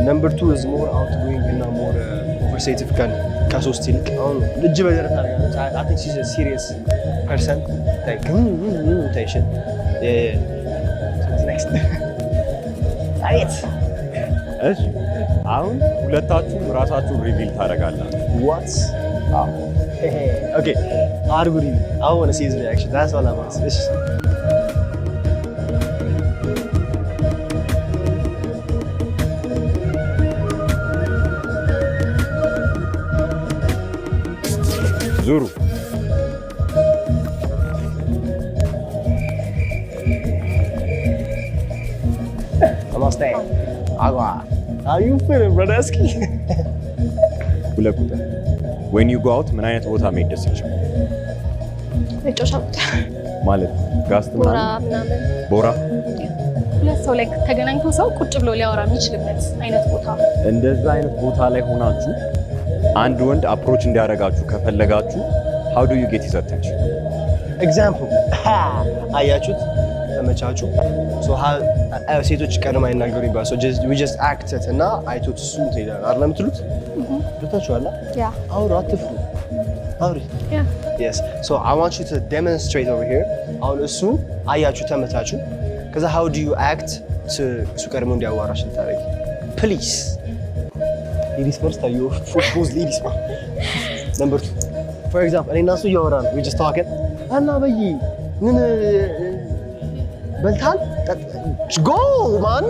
number two is more outgoing እና more conversative ከን ከሶስት ይልቅ። አሁን እጅ በደረት አድርጋለች። I think she's a serious person, like tension. Next. አቤት። እሺ፣ አሁን ሁለታችሁም ራሳችሁን reveal ታደርጋላችሁ። What? Okay, አድርጉ reveal. I want to see his reaction. That's all I want. እሺ። ዙሩ። Namaste. Agua. How you feeling, brotherski? ሁለት ቁጥር፣ when you go out ምን አይነት ቦታ መሄድ ደስ ይልሻል? መጫወቻ ቦታ። ማለት ጋስት ቦራ ምናምን? ምናምን። ቦራ። ሁለት ሰው ላይ ተገናኝቶ ሰው ቁጭ ብሎ ሊያወራ የሚችልበት አይነት ቦታ። እንደዛ አይነት ቦታ ላይ ሆናችሁ አንድ ወንድ approach እንዲያደርጋችሁ ከፈለጋችሁ how do you get his attention? Example፣ አያችሁት? ተመቻቹ። So ሴቶች ቀድማ አይናገሩ ይባላል። So just we just act it እና አይቶት እሱ እንትን ይላል አይደል የምትሉት? ገብታችኋል? Yeah. አውሩ፣ አትፍሩ። አውሪ። Yeah. Yes. So I want you to demonstrate over here. አሁን እሱ አያችሁ፣ ተመቻቹ። ከዛ how do you act to እሱ ቀድሞ እንዲያዋራሽ ልታደርጊ? Please. Ladies first. Are you for both ladies? Number two. For example, እኔ እና እሱ እያወራን ነው። We just talking እና በይ ምን በልታል? Go, man.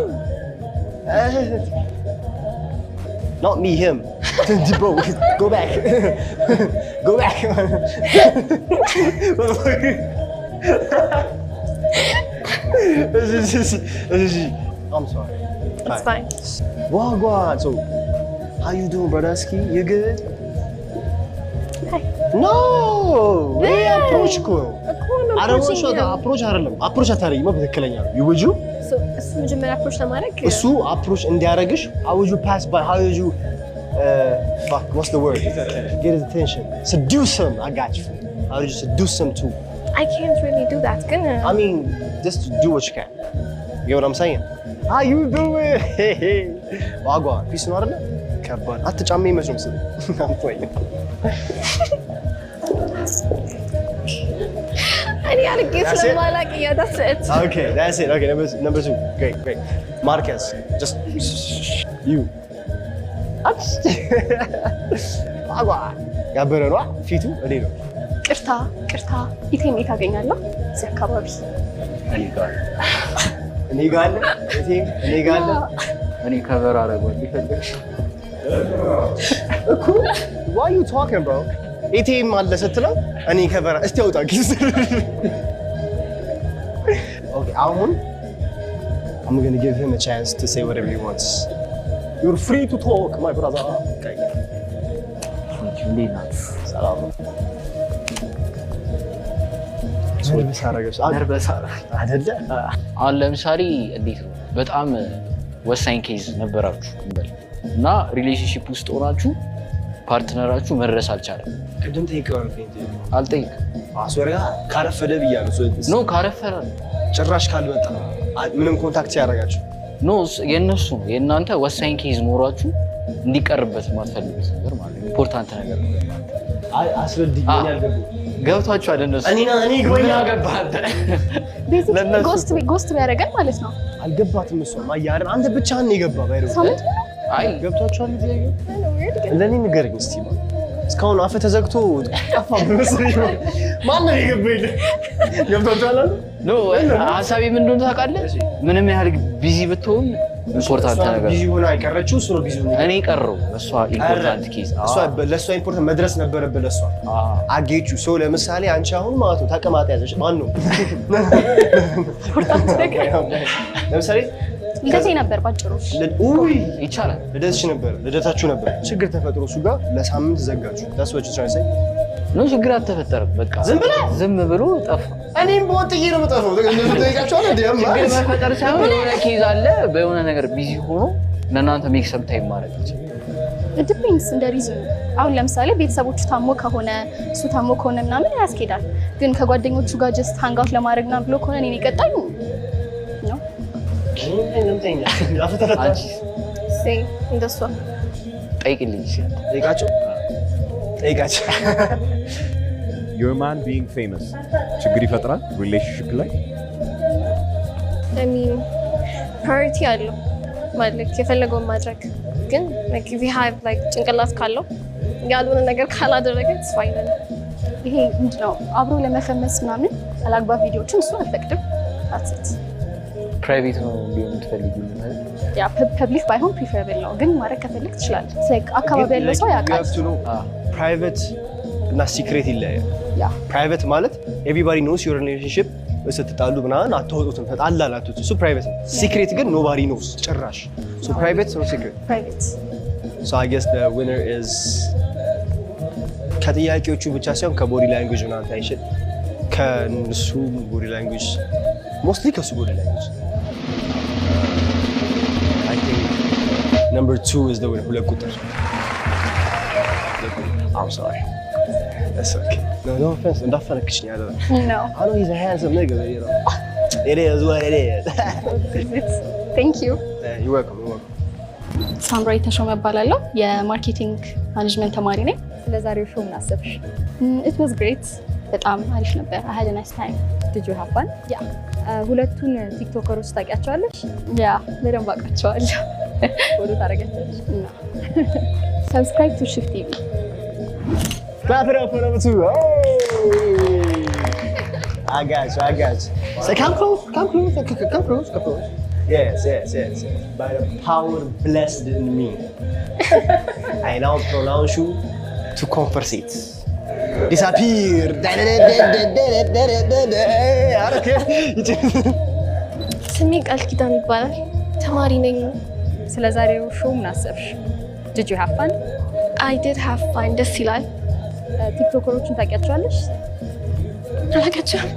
Not me, him. Bro, go back. Go back. I'm sorry. It's fine. Wagwan. So, how you doing, brotherski? You good? Hi. No! ይሄ approach እኮ ነው። እኮ ነው። I don't want you to approach አይደለም። Approach አታደርጊማ፣ በትክክለኛ ነው። You would you? So እሱ መጀመሪያ approach ለማድረግ እሱ approach እንዲያደርግሽ how would you pass by? How would you fuck, what's the word? Get his attention. Seduce him. I got you. How did you seduce him to? I can't really do that ግን I mean, just do what you can. You get what I'm saying? How you doing? Wagwan. Peace ነው አይደለ? ከባድ አትጫሜ ይመስል መሰለኝ። I'm playing. እኔ አድርጌ That's it? ስለማላውቅ yeah, that's it. Okay, that's it. Okay, number two. Great, great. Marquez, just you. አጓ ያበረ ነው ፊቱ እኔ ነው። ቅርታ ቅርታ፣ ATM የት አገኛለሁ? እዚህ አካባቢ። እኔ ጋር። እኔ ጋር አለ ATM፣ እኔ ጋር አለ። እኔ cover አደርገዋለሁ ይፈልግሽ። እኮ why you talking, bro? ATM አለ ስትለው እኔ cover እስቲ አውጣ ኪስ። Okay, አሁን I'm gonna give him a chance to say whatever he wants. You're free to talk, my brother. Okay. እንዴት ናችሁ? ሰላም ነው። Nervous አደረገች Nervous አይደለ? አሁን ለምሳሌ እንዴት ነው፣ በጣም ወሳኝ case ነበራችሁ እንበል እና relationship ውስጥ ሆናችሁ partner ኣችሁ መድረስ አልቻለም። ቅድም ጠይቀው ነበር። አልጠይቅም። አስወርጋ ካረፈደ ብያለሁ። No፣ ካረፈደ ጭራሽ ካልመጣ ምንም contact ያደርጋችሁ። No፣ የእነሱ ነው፣ የእናንተ ወሳኝ case ኖሯችሁ እንዲቀርበት የማትፈልጉት ነገር ማለት ነው። Important ነገር ነው ለእናንተ። አስረድኝ። እኔ አልገባኝም። ገብቷችኋል? እነሱ እኔ ምን አገባህ አንተ? Basically ghost ቢያደርገን ማለት ነው። አልገባትም። እሷ ማያርን አንተ ብቻህን ነው የገባህ። ባይሮ ሳምንት። አይ። ገብቷችኋል? ለእኔ ንገረኝ እስቲ። እስካሁን አፍህ ተዘግቶ ጠፋ መሰለኝ። ማን ነው የገባኝ? ገብቷችኋል አለ? No፣ ሀሳቤ ምን እንደሆነ ታውቃለህ? ምንም ያህል busy ብትሆን important ነገር Busy ሆና የቀረችው እሱ ነው። Busy ሆና እኔ ቀረው እሷ important case። እሷ ለእሷ important መድረስ ነበረብህ። ለእሷ አጌቹ ሰው ለምሳሌ አንቺ አሁን ማለት ነው ተቀማጥ ያዘሽ ማን ነው? ለምሳሌ ልደቴ ነበር ባጭሩ። ውይ። ይቻላል። ልደትሽ ነበር፣ ልደታችሁ ነበር። ችግር ተፈጥሮ እሱ ጋር ለሳምንት ዘጋችሁ። That's what you trying to say? No፣ ችግር አልተፈጠረም። በቃ ዝም ብለህ? ዝም ብሎ ጠፋ። እኔም በወጥዬ ነው የምጠፋው። እንደሱ ጠይቃችኋል እንዴ? ችግር መፈጠር ሳይሆን የሆነ case አለ፣ በየሆነ ነገር busy ሆኖ ለእናንተ make some time ማድረግ ይችላል። Depends እንደ reason ኡ። አሁን ለምሳሌ ቤተሰቦቹ ታሞ ከሆነ፣ እሱ ታሞ ከሆነ ምናምን ያስኬዳል። ግን ከጓደኞቹ ጋር just hangout ለማድረግ ምናምን ብሎ ከሆነ እኔን የቀጣኝ ነው። አንቺስ? Same፣ እንደሷ። ጠይቅልኝ እስኪ። ጠይቃቸው ጠይቃቸው። Your man being famous ችግር ይፈጥራል relationship ላይ? I mean, priority አለው ማለት የፈለገውን ማድረግ፣ ግን like if you have like ጭንቅላት ካለው ያልሆነ ነገር ካላደረገ it's fine. ይሄ ምንድነው አብሮ ለመፈመስ ምናምን አላግባብ ቪዲዮዎችን እሱ አልፈቅድም። That's it. Private ነው እንዲሆን የምትፈልጊው ማለት? Yeah፣ public ባይሆን preferable ነው፣ ግን ማድረግ ከፈለግ ትችላለህ። Like አካባቢ ያለው ሰው ያውቃል። Private እና secret ይለያያል። Private ማለት everybody knows your relationship፣ ስትጣሉ ምናምን አታወጡትም፣ ተጣላን አትወጡት። እሱ private ነው። Secret ግን nobody knows ጭራሽ። So private ነው secret? Private. So I guess the winner is ከጥያቄዎቹ ብቻ ሳይሆን ከ body language ምናምን ታይሽል ከእሱ body language፣ mostly ከእሱ body language, I think number 2 is the winner። 2 ቁጥር። I'm sorry. That's okay. No, no offense. እንዳፈነክሽኝ አይደለም። No. I know he's a handsome nigga, but it is what it is. Thank you. You're welcome. You're welcome. ሳምራዊ ተሾመ እባላለሁ። የ marketing management ተማሪ ነኝ። ስለ ዛሬው show ምን አሰብሽ? It was great። በጣም አሪፍ ነበር። I had a nice time. Did you have fun? Yeah. ሁለቱን TikToker ኦች ታውቂያቸዋለሽ? Yeah፣ በደንብ አውቃቸዋለሁ። Follow ታደርጊያቸዋለሽ? Subscribe to Shuf TV. Clap it up for number 2. Hey! I got you. I got you. Say, come close. Come close. Come close. Come close. Yes. By the power blessed in me, I now pronounce you to conversate. Disappear. I don't care. ስሜ ቃል ኪዳን ይባላል። ተማሪ ነኝ። ስለ ዛሬው show ምን አሰብሽ? Did you have fun? I did have fun። ደስ ይላል። TikToker ኦችን ታውቂያቸዋለሽ? አላውቃቸውም።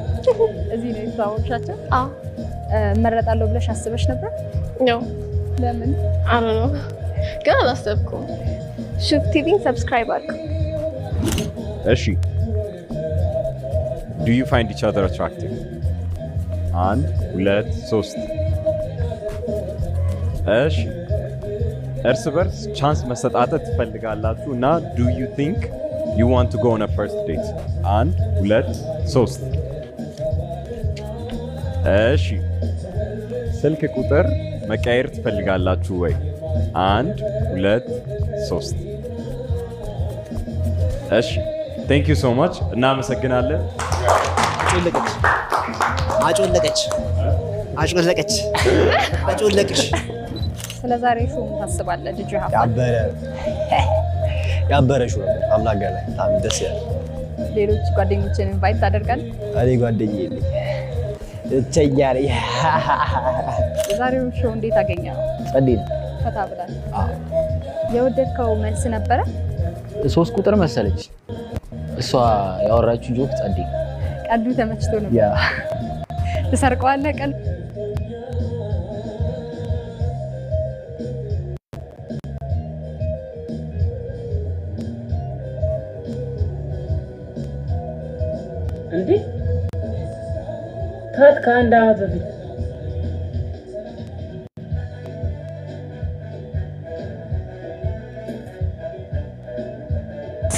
እዚህ ነው የተዋወቅሻቸው? አዎ። እመረጣለሁ ብለሽ አስበሽ ነበር? No. ለምን? I don't know፣ ግን አላሰብኩም። ሹፍ ቲቪን subscribe አድርጉ። እሺ፣ do you find each other attractive? አንድ፣ ሁለት፣ ሶስት። እሺ፣ እርስ በርስ chance መሰጣጠት ትፈልጋላችሁ እና do you think you want to go on first date? አንድ፣ ሁለት፣ ሶስት። እሺ፣ ስልክ ቁጥር መቀየር ትፈልጋላችሁ ወይ? አንድ፣ ሁለት፣ ሶስት። እሺ፣ thank you so much፣ እናመሰግናለን። አጮለቀች፣ አጮለቀች፣ አጮለቀች፣ አጮለቅሽ። ስለ ዛሬ show ምን ታስባለህ? ልጁ ሀፋ ያበረ show ነበር። አምላክ ጋር ላይ በጣም ደስ ይላል። ሌሎች ጓደኞችን invite ታደርጋለህ? እኔ ጓደኛዬ የለኝም፣ ብቸኛ ነኝ። የዛሬውን show እንዴት አገኘኸው? ጸዴ ነው። ፈታ ብላል። የወደድከው መልስ ነበረ? 3 ቁጥር መሰለች እሷ ያወራችው joke ጸዴ። ቀልዱ ተመችቶ ነበር? Yeah። ትሰርቀዋለህ ቀልድ? እንዴ፣ ታት ከ1 ዓመት በፊት።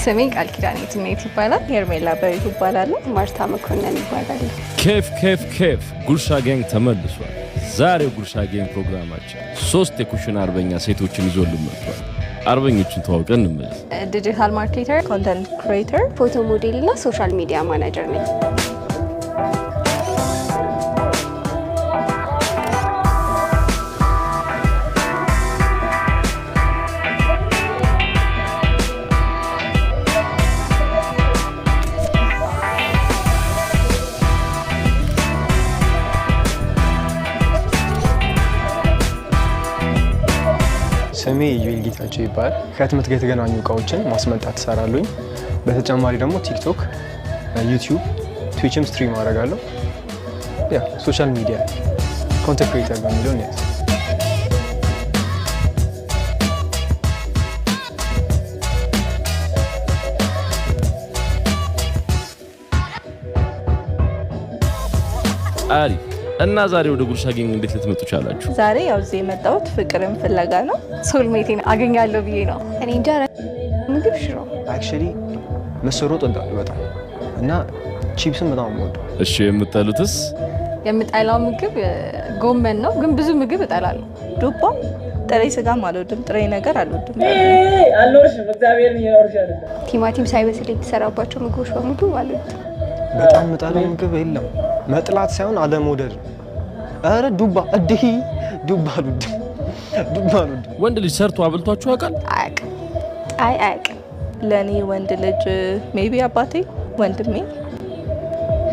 ስሜ ቃል ኪዳኔ ትሜት ይባላል። ሄርሜላ በሪሁ እባላለሁ። ማርታ መኮንን ይባላል። ኬፍ ኬፍ ኬፍ! ጉርሻ gang ተመልሷል። ዛሬው ጉርሻ gang ፕሮግራማችን ሶስት የኩሽና አርበኛ ሴቶችን ይዞልን መጥቷል። አርበኞችን ተዋውቀን እንመለስ። Digital marketer፣ Content creator፣ photo model እና social media manager ነኝ። ስሜ ዩኤል ጌታቸው ይባላል። ከህትመት ጋር የተገናኙ እቃዎችን ማስመጣት እሰራለሁኝ። በተጨማሪ ደግሞ ቲክቶክ፣ ዩቲዩብ፣ ትዊችም stream አደርጋለሁ። Yeah፣ social media content creator በሚለው እንያዝ። አሪፍ። እና ዛሬ ወደ ጉርሻ gang እንዴት ልትመጡ ቻላችሁ? ዛሬ ያው እዚህ የመጣሁት ፍቅርን ፍለጋ ነው። Soulmate ኤን አገኛለሁ ብዬ ነው። እኔ እንጃ፣ ምግብ ሽሮ። Actually ምስር ወጥ እወዳለሁ በጣም እና ቺፕስን በጣም የምወደው። እሺ፣ የምጠሉትስ? የምጠላው ምግብ ጎመን ነው፣ ግን ብዙ ምግብ እጠላለሁ። ዱባ፣ ጥሬ ስጋም አልወድም፣ ጥሬ ነገር አልወድም። አልኖርሽም፣ እግዚአብሔርን እየኖርሽ አይደለም። ቲማቲም ሳይበስል የተሰራባቸው ምግቦች በሙሉ አልወድም። በጣም የምጠላው ምግብ የለም። መጥላት ሳይሆን አለመውደድ ነው። ኧረ ዱባ እድሂ፣ ዱባ አልወድም፣ ዱባ አልወድም። ወንድ ልጅ ሰርቶ አብልቷችሁ ያውቃል? አያውቅም። አይ፣ አያውቅም። ለእኔ ወንድ ልጅ maybe አባቴ፣ ወንድሜ፣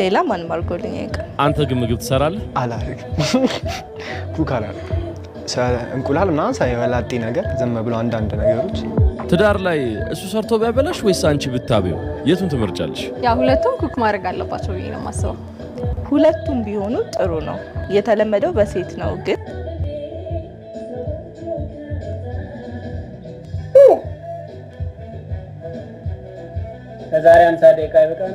ሌላ ማንም አድርጎልኝ አያውቅም። አንተ ግን ምግብ ትሰራለህ? አላደርግም፣ cook አላደርግም። እንቁላል ምናምን ሳይበላጤ ነገር ዝም ብሎ አንዳንድ ነገሮች። ትዳር ላይ እሱ ሰርቶ ቢያበላሽ ወይስ አንቺ ብታበዪው የቱን ትመርጫለሽ? Yeah፣ ሁለቱም cook ማድረግ አለባቸው ብዬ ነው የማስበው። ሁለቱም ቢሆኑ ጥሩ ነው። የተለመደው በሴት ነው ግን ከዛሬ 50 ደቂቃ ይበቃል።